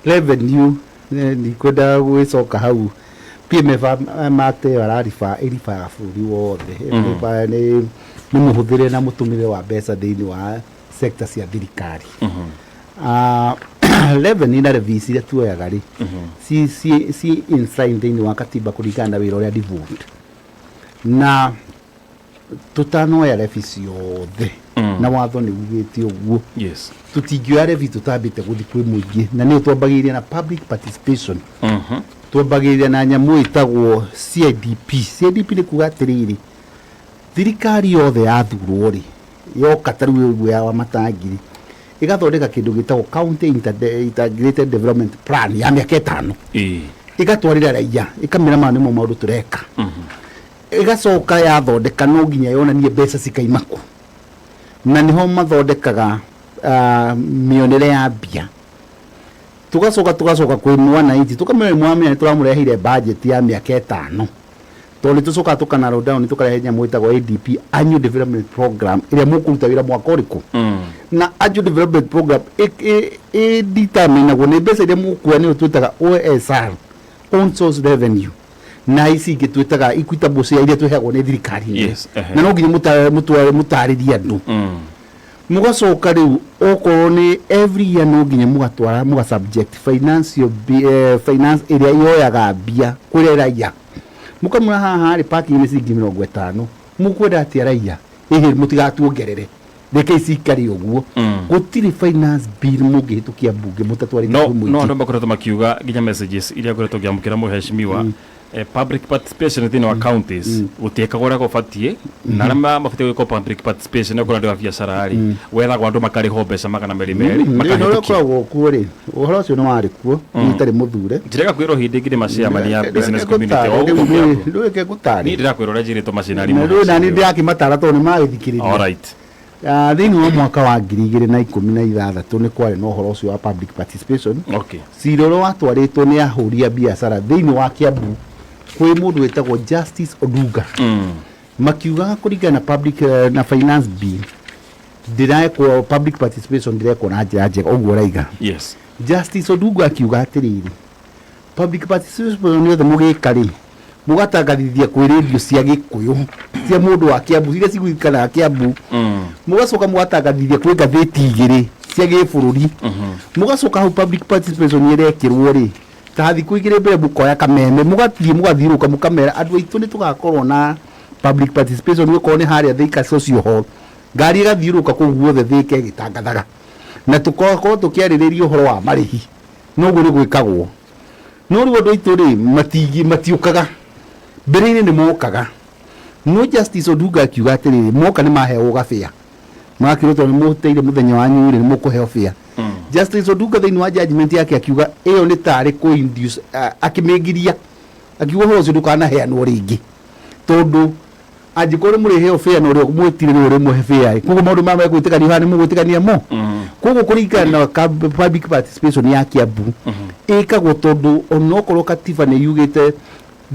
Revenue, ndikwenda gwĩcoka hau. PMF Act ĩyo arariba ĩribaga bũrũri wothe. Ĩribaga nĩ mũhũthĩre na mũtũmĩre wa mbeca thĩinĩ wa sector cia thirikari. Revenue na levies iria tuoyaga rĩ, ci enshrined thĩinĩ wa katiba kũringana na wĩra ũrĩa devolved, na tũtanoya levy ciothe, na watho nĩ ugĩte ũguo, tũtingĩoya levy tũtambĩte gũthiĩ kwĩ mũingĩ, na nĩyo twambagĩrĩria na public participation. Twambagĩrĩria na nyamũ ĩtagwo CIDP. CIDP nĩ kuga atĩrĩrĩ, thirikari yothe yathurwo rĩ, yoka ta rĩu ũguo ya Wamatangiri, ĩgathondeka kĩndũ gĩtagwo County Integrated Development Plan ya mĩaka 5, ĩgatwarĩra raia, ĩkamĩra maya nĩmo maũndũ tũreka. Ĩgacoka yathondeka, no nginya yonanie mbeca cikaima kũ, na nĩho mathondekaga mĩonere ya mbia. Tũgacoka kwĩ mwananchi, tũkamwĩra, mwamenya nĩ tũramũreheire budget ya mĩaka 5, tondũ nĩ tũcokaga tũka narrow down, tũkarehe nyamũ ĩtagwo ADP, Annual Development Program, ĩrĩa mũkũruta wĩra mwaka ũrĩkũ. Na Annual Development Program ĩdeterminagwo nĩ mbeca iria mũkuoya, nĩyo twĩtaga OSR, own source revenue, na ici ingĩ twĩtaga equitable share iria twĩheagwo nĩ thirikari nene. Na no nginya mũtarĩrie andũ. Mũgacoka rĩu, okorwo nĩ every year, no nginya mũgatwara, mũga subject financial finance ĩrĩa yoyaga mbia kwĩre raia, mũkamwĩra haha rĩ, parking nĩ ciringi 50, mũkwenda atĩa raia? Ĩhĩ, mũtigatuongerere, reke cikare ũguo. Gũtirĩ finance bill mũngĩhĩtũkia mbunge mũtatwarĩte no kwĩ no mũingĩ. Andũ makoretwo makiuga, nginya messages iria ngoretwo ngĩamũkĩra, mũheshimiwa, public participation thĩinĩ wa counties gũtiĩkagwo ũrĩa gũbatiĩ, na arĩa mabatiĩ gwĩkwo public participation, okorwo andũ a biacara rĩ, wethagwo andũ makarĩhwo mbeca 200 Nĩ ũrĩa makahĩtũkia. ũkoragwo kuo rĩ, ũhoro ũcio nĩ warĩ kuo, niĩ itarĩ mũthure. Njĩrega kwĩrwo hĩndĩ ĩngĩ nĩ maciamani ya business community o gũkũ Kĩambu. Ndũĩke ngũtarĩ. Niĩ ndĩrakwĩra ũrĩa njĩrĩtwo macinani. Na rĩu nani ndĩrakĩmatara tondũ nĩ magĩthikĩrĩria. All right. Thĩinĩ wa mwaka wa 2016 nĩ kwarĩ na ũhoro ũcio wa public participation. Cira ũrĩa watwarĩtwo nĩ ahũri a biacara thĩinĩ wa Kiambu kwĩ mũndũ wĩtagwo Justice Odunga, makiugaga kũringana na public na finance bill ndĩrekwo, public participation ndĩrekwo na njĩra njega ũguo ũraiga. Justice Odunga akiuga atĩrĩrĩ, public participation yothe mũgĩka rĩ, mũgatangathithia kwĩ rĩndio cia Gĩkũyũ cia mũndũ wa Kiambu iria ciguikanaga Kiambu, mũgacoka mũgatangathithia kwĩ ngathĩti igĩrĩ cia gĩbũrũri, mũgacoka hau public participation ĩrekĩrwo rĩ, ta thikũ 2 mbere mũkoya kameme, mũgathiĩ mũgathiũrũrũka, mũkamera andũ aitũ nĩ tũgakorwo na public participation, gũkorwo nĩ harĩa Thika Social Hall, ngari ĩgathiũrũrũka kũu guothe Thika ĩgĩtangathaga, na tũgakorwo tũkĩarĩrĩria ũhoro wa marĩhi. Noguo nĩ gwĩkagwo, no rĩu andũ aitũ rĩ, matiũkaga. Mbere-inĩ nĩ mokaga, no Justice Odunga akiuga atĩrĩrĩ, moka nĩ maheagwo gabĩa, magakĩrwo tondũ nĩ mũteire mũthenya wanyu rĩ, nĩ mũkũheo bĩa. Justice Odunga thĩinĩ wa judgment yake akiuga ĩyo nĩ tarĩ kũ induce, akĩmĩgiria, akiuga ũhoro ũcio ndũkanaheanwo rĩngĩ, tondũ angĩkorwo nĩ mũrĩheo bĩa na ũrĩa mwĩtire nĩwe ũrĩmũhe bĩa ĩ, koguo maũndũ maya megwĩtĩkanio haha nĩ mũgwĩtĩkania mo. Koguo kũringana na public participation ya Kiambu ĩkagwo, tondũ onokorwo katiba nĩ yugĩte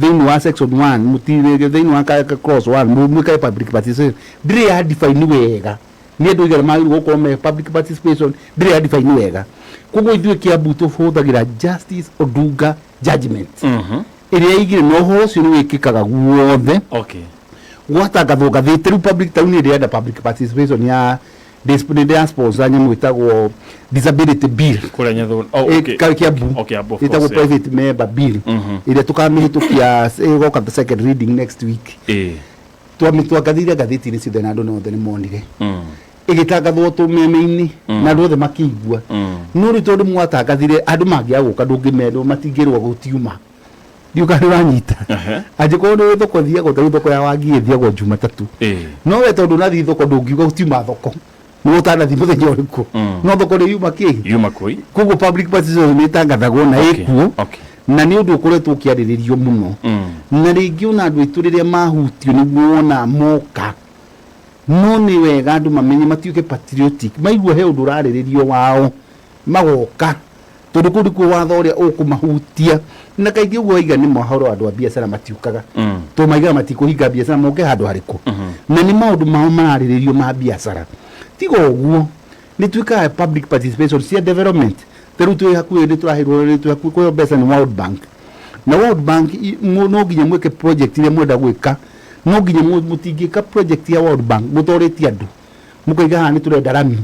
thĩinĩ wa section 1 mũtirĩ thĩinĩ wa clause 1 mwĩkage public participation, ndĩrĩ ya define wega nĩ andũ aigana magĩrĩirwo gũkorwo me public participation, ndĩrĩ ya define wega. Koguo ithuĩ Kiambu tũhũthagĩra Justice Odunga judgment ĩrĩa ĩigire, na ũhoro ũcio nĩ wĩkĩkaga guothe, gwatangathwo ngathĩti. Rĩu public tauni ĩrenda public participation ya nĩ ndĩra sponsor nyamũ ĩtagwo disability bill. Kũrĩa Nyathũ, oh, okay. Kiambu. Okay, of Ĩtagwo course, yeah. private member bill ĩrĩa tũkamĩhĩtũkia, ĩgoka the second reading next week. Twamĩtwangathĩire ngathĩti-inĩ ciothe na andũ othe nĩ monire ĩgĩtangathwo tũmeme-inĩ na andũ othe makĩigua. No rĩu tondũ mwatangathire, andũ mangĩaga gũka, ndũngĩmerwo, matingĩrwo gũtiuma. Ndiũka nĩ ũranyita. Angĩkorwo nĩ thoko thiagwo, tarĩu thoko ya Wangi ĩthiagwo Jumatatũ, no we tondũ ũnathiĩ thoko, ndũngiuga gũtiuma thoko nĩ ũtanathiĩ mũthenya ũrĩkũ. No thoko nĩ yuma kĩ Yuma kũi. Koguo public participation nĩ ĩtangathagwo na ĩkuo, na nĩ ũndũ ũkoretwo ũkĩarĩrĩrio mũno. Na rĩngĩ ona andũ aitũ rĩrĩa mahutio nĩguo wona moka, no nĩ wega andũ mamenye, matuĩke patriotic, maigua he ũndũ ũrarĩrĩrio wao magoka, tondũ kũu nĩkuo watho ũrĩa ũkũmahutia. Na kaingĩ ũguo waiga nĩ mohoro, andũ a biacara matiũkaga, tondũ maigaga matikũhinga biacara, moke handũ harĩkũ na nĩ maũndũ mao mararĩrĩrio ma biacara. Tiga ũguo, nĩ twĩkaga public participation cia development. Ta rĩu twĩ hakuhĩ, nĩ tũraheirwo, nĩ twĩ hakuhĩ kũheo mbeca nĩ World Bank, na World Bank no nginya mwĩke project iria mwenda gwĩka, no nginya mũtingĩka project ya World Bank mũtorĩtie andũ mũkaiga haha nĩ tũrenda rami.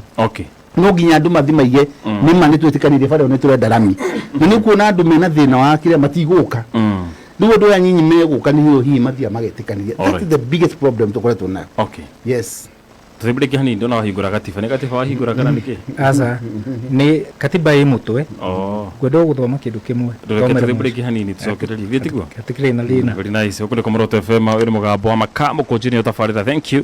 No nginya andũ mathi maige nĩma nĩ twĩtĩkanĩrie bara ĩyo nĩ tũrenda rami, na nĩ kuona andũ mena thĩna wa kĩrĩa matigũka. Rĩu andũ aya nyinyi megũka nĩ hihi mathiaga magetĩkanĩria. That is the biggest problem tũkoretwo nayo. Yes. Tũthiĩ break hanini. Ndona wahingũra gatiba, nĩ gatiba wahingũra kana nĩkĩ? Aca, nĩ katiba ĩ mũtwe. Oh. Ngwenda gũthoma kĩndũ kĩmwe. Ndũreke. Thomere Tũthiĩ mũciĩ. break hanini, tũcokererie, thiĩ tiguo? Hatikĩrĩ na thĩna. Very nice. Huku nĩ Komoro FM, ũyũ nĩ mũgambo wa Makamo Kũnjini, ũtabarĩra. Thank you.